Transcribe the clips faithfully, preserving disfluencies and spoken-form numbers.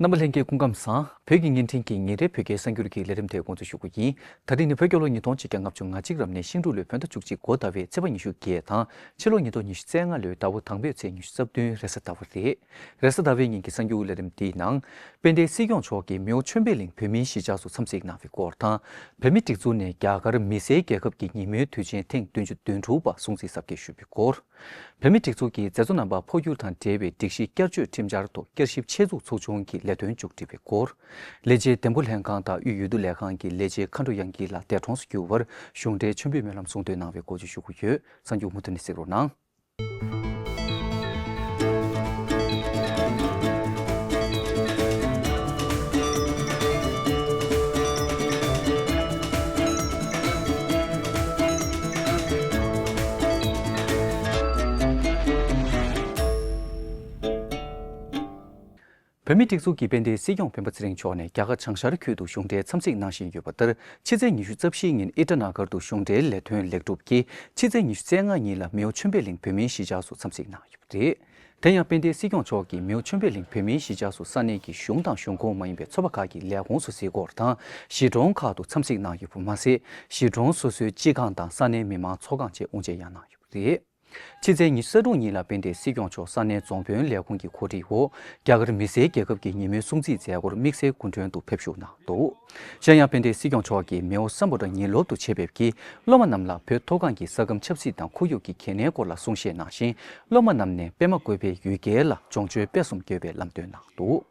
རྣམ་པ་ལྷན་རྒྱས་སྐུ་ཁམས་བཟང་། བོད་ཀྱི་བརྙན་འཕྲིན་གྱི་ཉིན་རེའི་བོད་སྐད་གསར་འགྱུར་གྱི་ལས་རིམ་དེ་འགོ་འཛུགས་ཞུ་རྒྱུ་ཡིན། ད་རིང་ནི་བོད་རྒྱལ་ལོ་ཉིས་སྟོང་ཆིག་བརྒྱ་ལྔ་བཅུ་ང་གཅིག་རབ་གནས་ཤིང་འབྲུག་ལོའི་བོད་ཟླ་བཅུ་གཅིག་འགོ་ཟླ་བའི་ཚེས་པ་ཉི་ཤུ་བརྒྱད་དང་ཕྱི་ལོ་ཉིས་སྟོང་ཉི་ཤུ་རྩ་ལྔ་ལོའི་ཟླ་བ་དང་པོའི་ཚེས་ཉི་ཤུ་རྩ་བདུན་རེས་གཟའ་ཟླ་བ་རེད། རེས་གཟའ་ཟླ་བའི་ཉིན་གྱི་གསར་འགྱུར་ལས་རིམ་འདིའི་ནང་། དཔལ་ལྡན་སྲིད་སྐྱོང་མཆོག་གིས་མེའོ་ཆོས་འཕེལ་གླིང་བོད་མིའི་གཞིས་ཆགས་སུ་འཚམས་གཟིགས་གནང་བའི་སྐོར་དང་། བོད་མིའི་སྒྲིག་འཛུགས་ནས་རྒྱ་གར་མི་སེར་རྒྱལ་ཁབ་ཀྱི་ཉིན་མོའི་དུས་ཆེན་ཐེངས་བདུན་ཅུ་དོན་དྲུག་པ་སྲུང་བརྩི་གཟབ་རྒྱས་ཞུས་པའི་སྐོར། བོད་མིའི་སྒྲིག་འཛུགས་ཀྱིས་མཛད་གཙོ་རྣམ་པ་འཕོ་འགྱུར་དང་འབྲེལ་བའི་སྒྲིག་གཞི་བསྐྱར་བཅོས་ཁྲིམས་འཆར་ཐོག་བསྐྱར་ཞིབ་ཆེད་འཛུགས་ཚོགས་ཆུང་གི་ལས་དོན་མཇུག་སྒྲིལ་བའི་སྐོར། ལས་བྱེད་བདེ་པོ་ལྷན་ཁང་དང་དབུས་འོས་བསྡུ་ལས་ཁང་གི་ལས་བྱེད་མཁའ་འགྲོ་དབྱངས་སྐྱིད་ལགས་འདས་གྲོངས་སུ་གྱུར་བར་གཞུང་འབྲེལ་མཆོད་འབུལ་སྨོན་ལམ་གསུང་འདོན་གནང་བའི་སྐོར་བཅས་ཞུ་གི་ཡོད། གསར་འགྱུར་མུ་མཐུད་ནས་གཟིགས་རོགས་གནང་། བོད་མིའི་སྒྲིག་འཛུགས་ཀྱི་དཔལ་ལྡན་སྲིད་སྐྱོང་སྤེན་པ་ཚེ་རིང་མཆོག་ནས་རྒྱ་གར་བྱང་ཤར་ཁུལ་དུ་གཞུང་འབྲེལ་འཚམས་གཟིགས་གནང་བཞིན་ཡོད་པ་ལྟར། ཕྱི་ཚེས་ཉི་ཤུ་རྩ་བཞིའི་ཉིན་ཨི་ཊ་ན་གར་དུ་གཞུང་འབྲེལ་ལས་དོན་ལེགས་གྲུབ་ཀྱིས་ཕྱི་ཚེས་ཉི་ཤུ་རྩ་ལྔ་ཉིན་ལ་མེའོ་ཆོས་འཕེལ་གླིང་བོད་མིའི་གཞིས་ཆགས་སུ་འཚམས་གཟིགས་གནང་ཡོད་པ་རེད། དེ་ཡང་དཔལ་ལྡན་སྲིད་སྐྱོང་མཆོག་གིས་མེའོ་ཆོས་འཕེལ་གླིང་བོད་མིའི་གཞིས་ཆགས་སུ་ས་གནས་ཀྱི་གཞུང་དང་གཞུང་ཁོངས་མ་ཡིན་པའི་ཚོགས་པ་ཁག་གི་ལས་ཁུངས་སུ་གཟིགས་སྐོར་དང་གཞིས་གྲོང་ཁག་ཏུ་འཚམས་གཟིགས་གནང་ཡོད་པ་མ་ཟད། གཞིས་གྲོང་སོ་སོའི་སྤྱི་ཁང་དང་ས་གནས་མི་མང་ཚོགས་ཁང་བཅས་དབུ་འབྱེད་ཡང་གནང་ཡོད་པ་རེད། ཕྱི་ཚེས་ཉི་ཤུ་རྩ་དྲུག་ཉིན་ལ་དཔལ་ལྡན་སྲིད་སྐྱོང་མཆོག་ས་གནས་རྫོང་དཔོན་ལས་ཁུངས་ཀྱི་གོ་སྒྲིག་འོག་རྒྱ་གར་མི་སེར་རྒྱལ་ཁབ་ཀྱི་ཉིན་མོའི་སྲུང་བརྩིའི་མཛད་སྒོར་དམིགས་བསལ་སྐུ་མགྲོན་དུ་ཕེབས་བཞུགས་གནང་འདུག། གཞན་ཡང་དཔལ་ལྡན་སྲིད་སྐྱོང་མཆོག་གིས་མེའོ་སམ་བྷོ་ཊ་ཉིན་སློབ་ཏུ་ཆེད་ཕེབས་ཀྱིས་སློབ་མ་རྣམས་ལ་བོད་མཐོ་སྒང་གི་ས་ཁམས་ཆབ་སྲིད་དང་ཁོར་ཡུག་གི་གལ་གནད་སྐོར་ལ་གསུང་བཤད་གནང་ཞིང་། སློབ་མ་རྣམས་ནས་པད་མ་བཀོད་པའི་ཡུལ་སྐལ་ལ་སྦྱོང་ཆོས་སྤེལ་གསུམ་བསྐྱོད་པའི་ལམ་སྟོན་གནང་འདུག།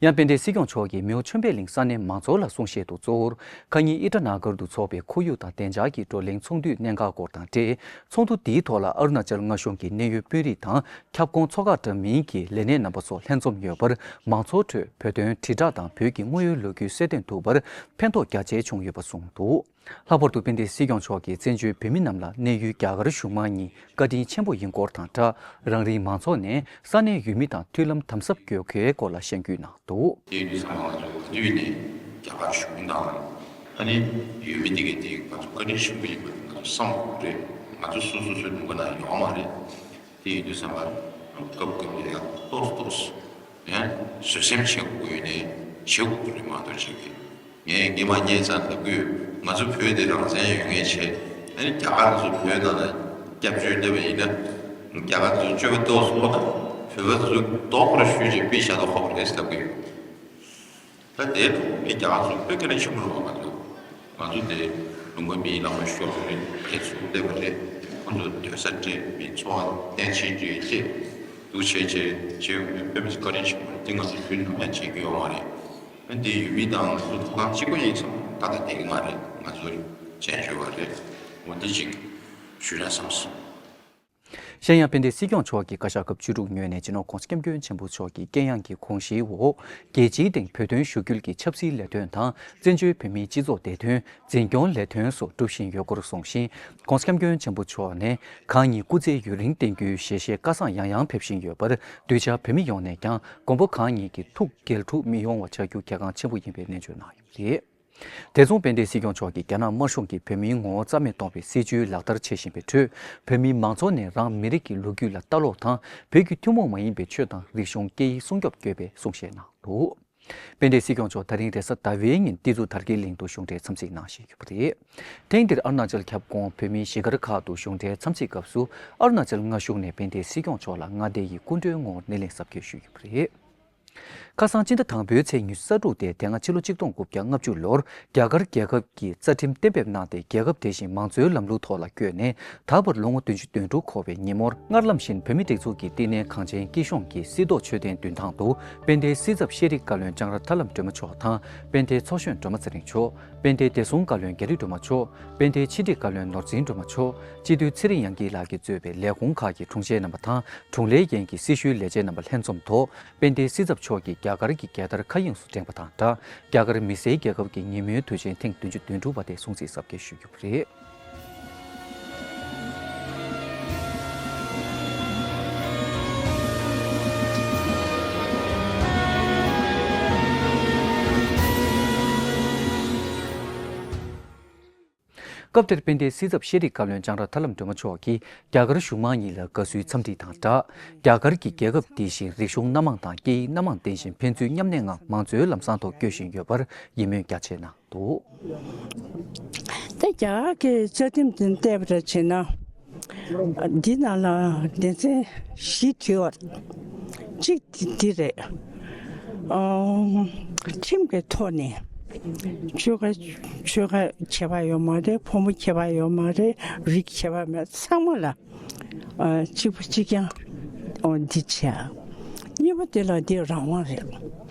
ཡང་དཔལ་ལྡན་སྲིད་སྐྱོང་མཆོག་གིས་མེའོ་ཆོས་འཕེལ་གླིང་ས་གནས་མང་ཚོགས་ལ་གསུང་བཤད་དུ་གཙོ་བོར་ཁ་ཉིན་ཨི་ཊ་ན་གར་དུ་འཚོགས་པའི་ཁོར་ཡུག་དང་བདེ་འཇགས་ཀྱི་བགྲོ་གླེང་ཚོགས་འདུའི་གནད་འགག་སྐོར་དང་འབྲེལ། ཚོགས་འདུ་འདིའི་ཐོག་ལ་ཨ་རུ་ན་ཅལ་མངའ་གཞུང་གི་གནད་ཡོད་དཔོན་རིགས་དང་ཁྱབ་ཁོངས་ཚོགས་ཁག་འདྲ་མིན་གྱི་ལས་སྣེ་རྣམ་པ་སོགས་ལྷན་འཛོམས་ཡོད་པར། མང་ཚོགས་ཁྲོད་བོད་དོན་དྲིལ་བསྒྲགས་དང་བོད་ཀྱི་དངོས་ཡོད་ལོ་རྒྱུས་གསལ་སྟོན་ཐུབ་པར་ཕན་ཐོགས་རྒྱ་ཆེ་བྱུང་ཡོད་པ་གསུངས་འདུག། ལྷག་པར་དུ་དཔལ་ལྡན་སྲིད་སྐྱོང་མཆོག་གིས་བཙན་བྱོལ་བོད་མི་རྣམས་ལ་གནས་ཡུལ་རྒྱ་གར་གཞུང་མང་གཉིས་བཀའ་དྲིན་ཆེན་པོ་ཡིན་སྐོར་དང་སྦྲགས། རང་རེའི་མང་ཚོགས་ནས་ས་གནས་ཡུལ་མི་དང་མཐུན་ལམ་དམ་ཟབ་དགོས་གལ་སྐོར་ལ་ཤན་སྐུལ་གནང་འདུག། དེ་ཡིན་དུས་ཙམ་པ་ང་ཚོ་ག་དུས་ནས་རྒྱ་གར་གཞུང་དང་ཨ་ནི་ཡུལ་མི་དེ་གས་དེ་ང་ཚོ་བཀའ་དྲིན་ཆེན་པོ་ཡིན་པ་ང་ཚོ་བསམ་དགོས་རེད། ང་ཚོ་སོ་སོ་སོའི་ལུང་པ་ན་ཡོད་མ་རེད། དེ་ཡིན་དུས་ཙམ་པ་སྐབས་སྐབས་ལ་ཡང་ཏོག་ཙམ་ཏོག་ཙམ་ཡང་བཟོད་སེམས་བྱེད་དགོས་ནས་བྱེད་དགོས་རེད་མ་གཏོགས་བྱེད་ཀྱི། ངས་སྔོན་མ་སྔོན་ཙམ་ལབ་གི་ཡོད། ང་ཚོ་བོད་འདི་རང་བཙན་ཡོད་མཁན་བྱས། ཨ་ནི་རྒྱ་གར་ཚོ་བོད་ནང་ལ་སྐྱབས་བཅོལ་སླེབས་པ་ཡིན་ན། རྒྱ་གར་ཚོ་སྤྱོད་པ་ཏོག་ཙམ་ལོག་ན་བོད་པ་ཚོ་ལྡོག་པར་ཞུས་བྱས་དཔེ་བཞག་ན་ཧོབ་རེད་ལབ་གི་ཡོད། ད་དེའི་ཐོག་ནས་རྒྱ་གར་ཚོ་དཔེ་དཀའ་ལས་ཆེན་པོ་རེད་བ། ང་ཚོ་ང་ཚོ་འདི་ལུང་པ་མིའི་ལག་པར་ཤོར་བ་རེད། ཁྱེད་ཚོ་བསྡད་པ་རེད། ཁོ་ཚོ་སྡོད་ས་སྤྲད། མི་འཚོ་བ་སྟེང་ཕྱིན་རྗེས་ཆེད་དུ་བྱས་བྱས་བྱས་ཡོང་དུས་དཔེ་མི་སྲིད་བཀའ་དྲིན་ཆེན་པོ་རེད། འདི་ང་ཚོ་དུས་ནམ་ཡང་བྱེད་རྒྱུ་ཡོད་མ་རེད། འདི་ཡུལ་མི་དང་ང་ཚོ་ཐོག་ཁང་གཅིག་པ་ཡིན་ཙང་ད་ལྟ་བསྡད་ཀྱི་མ་རེད། ང་ཚོ་བྱས་བྱས་པ་རེད། འོ་འདི་ཅིག་ཞུས་ན་བསམ་སོང་། གཞན་ཡང་དཔལ་ལྡན་སྲིད་སྐྱོང་མཆོག་གིས་བཀའ་ཤག་སྐབས་བཅུ་དྲུག་ཉོས་ནས་སྤྱི་ནོར་༸གོང་ས་༸སྐྱབས་མགོན་ཆེན་པོ་མཆོག་གི་དཀྱེལ་ཡངས་ཀྱི་དགོངས་གཞིའི་འོག་རྒྱལ་སྤྱིའི་སྟེང་བོད་དོན་ཞུ་སྐུལ་གྱི་ཆབ་སྲིད་ལས་དོན་དང་བཙན་བྱོལ་བོད་མིའི་སྤྱི་ཚོགས་བདེ་དོན། འཛིན་སྐྱོང་ལས་དོན་སོགས་སྒྲུབ་བཞིན་ཡོད་སྐོར་གསུངས་ཤིང་། ༸གོང་ས་༸སྐྱབས་མགོན་ཆེན་པོ་མཆོག་ནས་གང་ཉིད་སྐུ་ཚེ་ཡུན་རིང་བརྟན་རྒྱུའི་ཞལ་བཞེས་བཀའ་བཟང་ཡང་ཡང་ཕེབས་བཞིན་ཡོད་པར། གདུལ་བྱ་བོད་མི་ཡོངས་ནས་ཀྱང་མགོན་པོ་གང་ཉིད་ཀྱི་ཐུགས་དགྱེས་འཁྲུག་མི་ཡོང་བ་བྱ་རྒྱུ་གལ་འགངས་ཆེན་པོ་ཡིན་པའི་གནས་ཚུལ་གནང་ཡོད་པ་རེད། དེ་མཚུངས་དཔལ་ལྡན་སྲིད་སྐྱོང་མཆོག་གིས་རྒྱ་ནག་དམར་གཞུང་གིས་བོད་མིའི་ངོ་བོ་རྩ་མེད་གཏོང་བའི་སྲིད་བྱུས་ལག་བསྟར་བྱེད་བཞིན་པའི་ཁྲོད། བོད་མིའི་མང་ཚོགས་ནས་རང་མི་རིགས་ཀྱི་ལོ་རྒྱུས་ལ་ལྟ་ཀློག་དང་། བོད་ཀྱི་ཐུན་མོང་མ་ཡིན་པའི་ཆོས་དང་རིག་གཞུང་སྐད་ཡིག་སྲུང་སྐྱོབ་དགོས་པའི་གསུང་བཤད་གནང་འདུག། དཔལ་ལྡན་སྲིད་སྐྱོང་མཆོག་ད་རིང་རེས་གཟའ་ཟླ་བའི་ཉིན་ཏི་ཛུ་དར་གྱི་གླིང་དུ་གཞུང་འབྲེལ་འཚམས་གཟིགས་གནང་བཞིན་ཡོད་པ་རེད། ཐེངས་འདིར་ཨ་རུ་ན་ཅལ་ཁྱབ་ཁོངས་བོད་མིའི་གཞིས་སྒར་ཁག་ཏུ་གཞུང་འབྲེལ་འཚམས་གཟིགས་སྐབས་སུ། ཨ་རུ་ན་ཅལ་མངའ་གཞུང་ནས་དཔལ་ལྡན་སྲིད་སྐྱོང་མཆོག་ལ་མངའ་སྡེ་ཡི་སྐུ་མགྲོན་ངོས་སྣེ་ལེན་གཟབ་རྒྱས་ཞུས་ཡོད་པ་རེད། ཁ་སང་སྤྱི་ཟླ་དང་པོའི་ཚེས་ཉི་ཤུ་རྩ་དྲུག་སྟེ་དེ་སྔ་ཕྱི་ལོ་ཆིག་སྟོང་དགུ་བརྒྱ་ལྔ་བཅུ་ལོར་རྒྱ་གར་རྒྱལ་ཁབ་ཀྱི་རྩ་ཁྲིམས་གཏན་འབེབས་གནང་སྟེ། རྒྱལ་ཁབ་དེ་བཞིན་མང་གཙོའི་ལམ་ལུགས་ཐོག་ལ་བསྐྱོད་ནས། ད་བར་ལོ་ངོ་བདུན་ཅུ་དོན་དྲུག་འཁོར་བའི་ཉིན་མོར། སྔར་ལམ་བཞིན་བོད་མིའི་སྒྲིག་འཛུགས་ཀྱི་བསྟི་གནས་གངས་ཅན་སྐྱིད་གཤོངས་ཀྱི་སྲིད་ཐོག་མཆོད་རྟེན་མདུན་ཐང་དུ། དཔལ་ལྡན་སྲིད་ཚབ་ཤེས་རིག་བཀའ་བློན་ལྕང་ར་ཐར་ལམ་སྒྲོལ་མ་མཆོག་དང་། དཔལ་ལྡན་ཚོགས་གཞོན་སྒྲོལ་མ་ཚེ་རིང་མཆོག། དཔལ་ལྡན་བདེ་སྲུང་བཀའ་བློན་རྒྱ་རི་སྒྲོལ་མ་མཆོག། དཔལ་ལྡན་ཕྱི་དྲིལ་བཀའ་བློན་ནོར་འཛིན་སྒྲོལ་མ་མཆོག། སྤྱི་འཐུས་ཚེ་རིང་དབྱངས་སྐྱིད་ལགས་ཀྱིས་གཙོས་པའི་ལས་ཁུངས་ཁག་གི་དྲུང་ཆེ་རྣམ་པ་དང་། དྲུང་ལས་འགན་གྱི་སྲི་ཞུའི་ལས་བྱེད་རྣམ་པ་ལྷན་འཛོམས་ཐོག། དཔལ་ལྡན་སྲིད་ཚབ་མཆོག་གིས་རྒྱ་གར་གྱི་རྒྱལ་དར་མཁའ་དབྱིངས་སུ་བསྒྲེངས་པ་དང་སྦྲགས། རྒྱ་གར་མི་སེར་རྒྱལ་ཁབ་ཀྱི་ཉིན་མོའི་དུས་ཆེན་ཐེངས་བདུན་ཅུ་དོན་དྲུག་པ་དེ་སྲུང་བརྩི་གཟབ་རྒྱས་ཞུས་ཡོད་པ་རེད། སྐབས་དེར་དཔལ་ལྡན་སྲིད་ཚབ་ཤེས་རིག་བཀའ་བློན་ལྕང་ར་ཐར་ལམ་སྒྲོལ་མ་མཆོག་གིས་རྒྱ་གར་གཞུང་མང་གཉིས་ལ་དགའ་བསུའི་འཚམས་འདྲི་དང་སྦྲགས། རྒྱ་གར་གྱི་རྒྱལ་ཁབ་འདི་བཞིན་རིག་གཞུང་སྣ་མང་དང་སྐད་ཡིག་སྣ་མང་ལྡན་ཞིང་ཕན་ཚུན་མཉམ་གནས་ངང་མང་གཙོའི་ལམ་བཟང་ཐོག་བསྐྱོད་བཞིན་ཡོད་པར་ཡིད་སྨོན་རྒྱ་ཆེ་གནང་འདུག། ད་རྒྱ་གར་གྱི་བཅའ་ཁྲིམས་དེ་བལྟས་པ་འདྲ་བྱས་ན། འདི་ནང་ལ་སྡེ་ཚན་བཞི་བྲིས་པ། གཅིག་འདི་རེད། ཨང་། ཁྲིམས་ཀྱི་ཐོག་ནས་ཆོལ་ཁ་ཆོལ་ཁ་ཁྱད་པར་ཡོད་མ་རེད། ཕོ་མོ་ཁྱད་པར་ཡོད་མ་རེད། རིགས་ཁྱད་པར་མེད། ཚང་མ་ལ་ཨ་གཅིག་པ་གཅིག་རྐྱང་འདི་བྱས། གཉིས་པ་དེ་ལ་འདི་རང་དབང་རེད།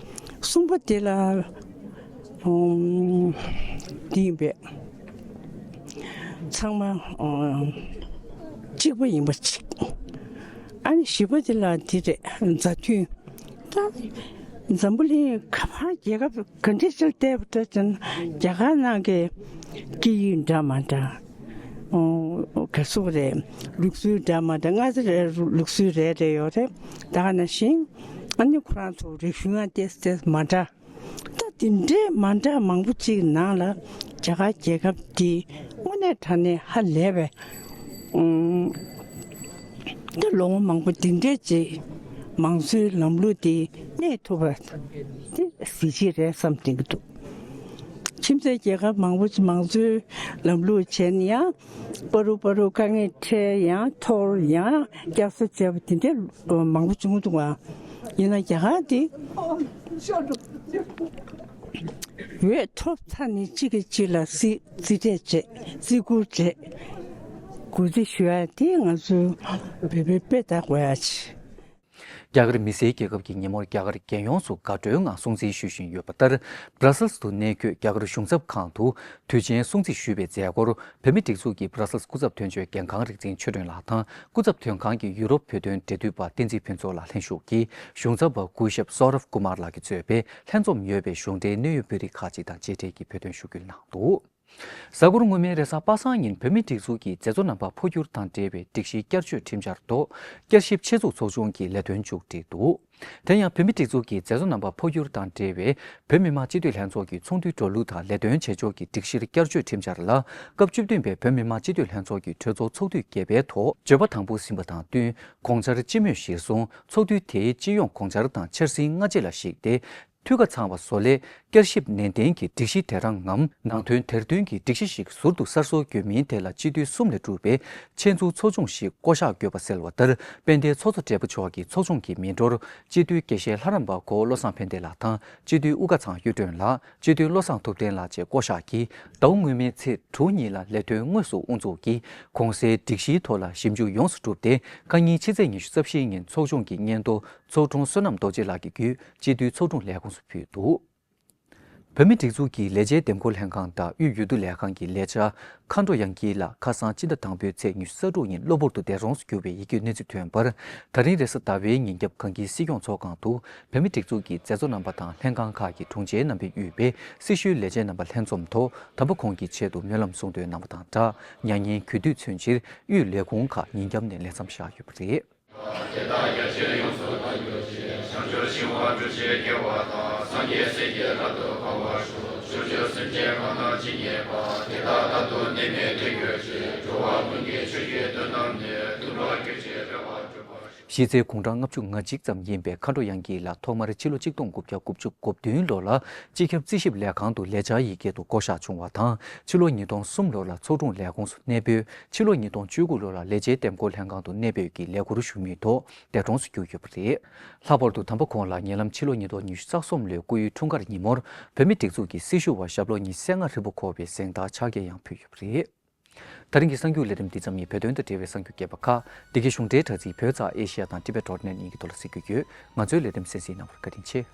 གསུམ་པ་དེ་ལ་འདི་ཡིན་པས། ཚང་མ་གཅིག་པ་ཡིན་པ་གཅིག། ཨ་ནི་བཞི་པ་དེ་ལ་འདི་རེད། མཛའ་མཐུན། ད་འཛམ་བུ་གླིང་ག་པར་རྒྱལ་ཁབ་ག་འདྲ་ཅིག་བལྟས་པ་འདྲ་ཅིག་ན། རྒྱ་གར་ནང་གི་སྐད་ཡིག་འདྲ་མ་འདྲ། ཨོ། ག་ཟེར་རེད། ལུགས་སྲོལ་འདྲ་མ་འདྲ། ང་ཚོ་རེ་ལུགས་སྲོལ་རེ་རེ་ཡོད་རེད། ད་ག་ནང་བཞིན་ཨ་ནི་ཁོ་རང་ཚོ་རིག་གཞུང་ཡང་ཏོག་ཙམ་མ་འདྲ། ད་དེ་འདྲའི་མ་འདྲ་མང་པོ་ཅིག་ནང་ལ་རྒྱ་གར་རྒྱལ་ཁབ་འདི་དངོས་གནས་དྲང་གནས་ཧ་ལས་པའི། ཨུམ། ད་ལོ་ངོ་མང་པོ་འདི་འདྲས་ཅིག་མང་གཙོའི་ལམ་ལུགས་འདི་གནས་ཐུབ་པ་དེ་གཟི་བརྗིད་རེད་བསམ་དྲན་གྱི་འདུག། ཁྱིམ་མཚེས་རྒྱལ་ཁབ་མང་པོ་ཅིག་མང་གཙོའི་ལམ་ལུགས་བྱས་ནས་ཡང་པ་རུ་པ་རུ་དཀའ་ངལ་འཕྲད། ཡང་འཐོར། ཡང་བསྐྱར་གསོ་བྱས་པ་དེ་འདྲ་མང་པོ་བྱུང་འདུག་པ། ཡིན་ན་རྒྱ་གར་འདི་འོས་ཐོབ་ཚར་ནས་གཅིག་གིས་གཅིག་ལ་རྩིས་རྩིས་སྤྲད་བྱས། བརྩི་བཀུར་བྱས། གུས་བརྩི་ཞུ་ཡ་དེ་ང་ཚོའི་བོད་པའི་དཔེ་ལྟ་དགོས་ཡ་ཆེ། རྒྱ་གར་མི་སེར་རྒྱལ་ཁབ་ཀྱི་ཉིན་མོར་རྒྱ་གར་རྒྱལ་ཡོངས་སུ་དགའ་སྤྲོའི་ངང་སྲུང་བརྩི་ཞུ་བཞིན་ཡོད་པ་ལྟར། སྦྲ་སེལ་སུ་གནས་འཁོད་རྒྱ་གར་གཞུང་ཚབ་ཁང་དུ་དུས་ཆེན་སྲུང་བརྩི་ཞུས་པའི་མཛད་སྒོར་བོད་མིའི་སྒྲིག་འཛུགས་ཀྱི་སྦྲ་སེལ་སྐུ་ཚབ་དོན་གཅོད་འགན་ཁང་རིག་འཛིན་ཆོས་སྒྲོན་ལགས་དང་། སྐུ་ཚབ་དོན་ཁང་གི་ཡུ་རོབ་བོད་དོན་འབྲེལ་མཐུད་པ་བསྟན་འཛིན་ཕུན་ཚོགས་ལགས་ལྷན་ཞུགས་ཀྱིས། གཞུང་ཚབ་པ་སྐུ་ཞབས་སོ་རབ་ཀུ་མར་ལགས་ཀྱིས་གཙོས་པའི་ལྷན་འཛོམས་ཡོད་པའི་གཞུང་འབྲེལ་གནད་ཡོད་དཔོན་རིགས་ཁག་ཅིག་དང་མཇལ་འཕྲད་ཀྱིས་བོད་དོན་ཞུ་སྐུལ་གནང་འདུག། གཟའ་འཁོར་སྔོན་མའི་རེས་གཟའ་པ་སངས་ཉིན་བོད་མིའི་སྒྲིག་འཛུགས་ཀྱི་མཛད་གཙོ་རྣམ་པ་འཕོ་འགྱུར་དང་འབྲེལ་བའི་སྒྲིག་གཞིའི་བསྐྱར་བཅོས་ཁྲིམས་འཆར་ཐོག་བསྐྱར་ཞིབ་ཆེད་འཛུགས་ཚོགས་ཆུང་གིས་ལས་དོན་མཇུག་བསྒྲིལ་འདུག། དེ་ཡང་བོད་མིའི་སྒྲིག་འཛུགས་ཀྱི་མཛད་གཙོ་རྣམ་པ་འཕོ་འགྱུར་དང་འབྲེལ་བའི་བོད་མི་མང་སྤྱི་འཐུས་ལྷན་ཚོགས་ཀྱི་ཚོགས་འདུའི་འགྲོ་ལུགས་དང་ལས་དོན་བྱེད་ཕྱོགས་ཀྱི་སྒྲིག་གཞིར་བསྐྱར་བཅོས་ཁྲིམས་འཆར་ལ་སྐབས་བཅུ་བདུན་པའི་བོད་མི་མང་སྤྱི་འཐུས་ལྷན་ཚོགས་ཀྱི་གྲོས་ཚོགས་ཚོགས་དུས་བརྒྱད་པའི་ཐོག་བརྗོད་པ་དང་པོ་ཟིན་པ་དང་བསྟུན། དགོངས་འཆར་སྤྱི་མོས་གཞིར་བཟུང་ཚོགས་དུས་དེའི་སྤྱི་ཡོངས་དགོངས་འཆར་དང་འཆར་ཟིན་སྔ་རྗེས་ལ་གཞིགས་ཏེ། འཐུས་ཀ་ཚང་བ་བཟོ་སླད་བསྐྱར་ཞིབ་ནན་ཏན་གྱིས་སྒྲིག་གཞི་དེ་རང་ངམ་ནང་དོན་དེར་མཐུན་གྱི་སྒྲིག་གཞི་ཞིག་ཟུར་དུ་གསར་བཟོ་དགོས་མིན་ཐད་ལ་སྤྱི་འཐུས་གསུམ་ལས་གྲུབ་པའི་ཆེད་འཛུགས་ཚོགས་ཆུང་ཞིག་བསྐོ་གཞག་དགོས་པ་གསལ་བ་ལྟར། དཔལ་ལྡན་ཚོགས་གཙོ་སྦྲེལ་པོ་མཆོག་གིས་ཚོགས་ཆུང་གི་མིང་ཐོར་སྤྱི་འཐུས་དགེ་བཤེས་ལྷ་རམས་པ་གོ་བློ་བཟང་ཕན་བདེ་ལགས་དང་། སྤྱི་འཐུས་དབུ་དཀར་ཚང་གཡུ་སྒྲོན་ལགས། སྤྱི་འཐུས་བློ་བཟང་ཐུབ་བསྟན་ལགས་བཅས་བསྐོ་གཞག་གིས་ཟླ་བ་སྔོན་མའི་ཚེས་དྲུག་ཉིན་ལ་ལས་དོན་དངོས་སུ་དབུ་འཛུགས་ཀྱིས་གོང་གསལ་སྒྲིག་གཞིའི་ཐོག་ལ་ཞིབ་འཇུག་ཡོངས་སུ་གྲུབ་སྟེ། ཁ་ཉིན་ཕྱི་ཚེས་ཉི་ཤུ་རྩ་བཞིའི་ཉིན་ཚོགས་ཆུང་གི་སྙན་ཐོ་ཚོགས་དྲུང་བསོད་ནམས་རྡོ་རྗེ་ལགས་ཀྱི་བརྒྱུད་སྤྱི་འཐུས་ཚོགས་དྲུང་ལས་ཁུངས་སུ་ཕུལ་འདུག། བོད་མིའི་སྒྲིག་འཛུགས་ཀྱི་ལས་བྱེད་འདེམས་བསྐོ་ལྷན་ཁང་དང་དབུས་འོས་བསྡུ་ལས་ཁང་གི་ལས་བྱ་མཁའ་འགྲོ་དབྱངས་སྐྱིད་ལགས་ཁ་སང་སྤྱི་ཟླ་དང་པོའི་ཚེས་ཉི་ཤུ་རྩ་དྲུག་ཉིན་གློ་བུར་དུ་འདས་གྲོངས་སུ་གྱུར་བའི་ཡི་གེའི་གནས་ཚུལ་ཐོན་པར། ད་རིང་རེས་གཟའ་ཟླ་བའི་ཉིན་རྒྱབ་གངས་སྐྱིད་སྲིད་སྐྱོང་ཚོགས་ཁང་དུ་བོད་མིའི་སྒྲིག་འཛུགས་ཀྱི་མཛད་གཙོ་རྣམ་པ་དང་ལྷན་ཁང་ཁག་གི་དྲུང་ཆེ་རྣམ་པས་དབུས་པའི་སྲི་ཞུའི་ལས་བྱེད་རྣམ་པ་ལྷན་འཛོམས་ཐོག་དམ་པ་ཁོང་གི་ཆེད་དུ་སྨོན་ལམ་གསུང་འདོན་གནང་བ་དང་སྦྲགས། མྱ་ངན་གུས་འདུད་མཚོན་ཕྱིར་དབུས་ལས་ཁུངས་ཁག་ཉིན་རྒྱབ་ནས་ལས་མཚམས་བཞག་ཡོད་པ་རེད། དེ་དག་རྒྱ་ཆེར་ཡོངས་སུ་དར་གྱུར་ཅིག། བྱང་ཆུབ་ཤིང་དབང་གྲུ་ཆེན་རྒྱལ་བ་དང་། སངས་རྒྱས་སྲས་ཀྱི་བླ་སྡོད་འཁོར་བར་ཤོག། བྱང་ཆུབ་སེམས་ཅན་གང་དང་ཇི་སྙེད་པ། དེ་དག་རྟག་ཏུ་ནད་མེད་ཐོན་གྱུར་ཅིག། འགྲོ་བ་ཀུན་གྱི་ཆོས་ཀྱི་དོན་རྣམས་ནི། ཐུབ་པ་གལ་ཆེའི་རེ་བ་འགྲུབ་པར་ཤོག། གཞི་རྩའི་དགུང་གྲངས་ལྔ་བཅུ་ང་གཅིག་ཙམ་ཡིན་པའི་མཁའ་འགྲོ་དབྱངས་སྐྱིད་ལགས་ཐོག་མར་ཕྱི་ལོ་ཆིག་སྟོང་དགུ་བརྒྱ་དགུ་བཅུ་གོ་བདུན་ལོ་ལ་སྤྱི་ཁྱབ་རྩིས་ཞིབ་ལས་ཁང་དུ་ལས་བྱ་ཡི་གེ་དུ་བསྐོ་གཞག་བྱུང་བ་དང་། ཕྱི་ལོ་ཉིས་སྟོང་གསུམ་ལོ་ལ་ཚོགས་དྲུང་ལས་ཁུངས་སུ་གནས་སྤོས། ཕྱི་ལོ་ཉིས་སྟོང་བཅུ་དགུ་ལོ་ལ་ལས་བྱེད་འདེམས་བསྐོ་ལྷན་ཁང་དུ་གནས་སྤོས་ཀྱིས་ལས་ཁུར་ཞུ་མུས་ཐོག་འདས་གྲོངས་སུ་གྱུར་ཡོད་པ་རེད། ལྷག་པར་དུ་དམ་པ་ཁོང་ལ་ཉེ་ལམ་ཕྱི་ལོ་ཉིས་སྟོང་ཉི་ཤུ་རྩ་གསུམ་ལོའི་སྐུ་ཡོལ་འཁྲུངས་སྐར་ཉིན་མོར་བོད་མིའི་སྒྲིག་འཛུགས་ཀྱི་སྲི་ཞུ་བ་ཞབས་ལོ་ཉི་ཤུ་རྩ་ལྔ་ཧྲིལ་པོ་འཁོར་བའི་གཟེངས་རྟགས་ཕྱག་འཁྱེར་ཡང་ཕུལ་ཡོད་པ་རེད། ད་རིང་གི་གསར་འགྱུར་ལས་རིམ་འདི་ཙམ་ཡིན། བོད་དོན་དང་འབྲེལ་བའི་གསར་འགྱུར་རྒྱས་པ་ཁག་འདི་གའི་གཞུང་འབྲེལ་དྲ་ཚིགས་བོད་རྩ་ཨེ་ཤི་ཡ་དང་ཊི་བེ་ཊི་ཌོ་ཊི་ནེ་ཊི་གཉིས་ཀྱི་ཐོག་ལ་གཟིགས་རྒྱུ་ཡོད། ང་ཚོའི་ལས་རིམ་གསན་གཟིགས་གནང་བར་བཀའ་དྲིན་ཆེ།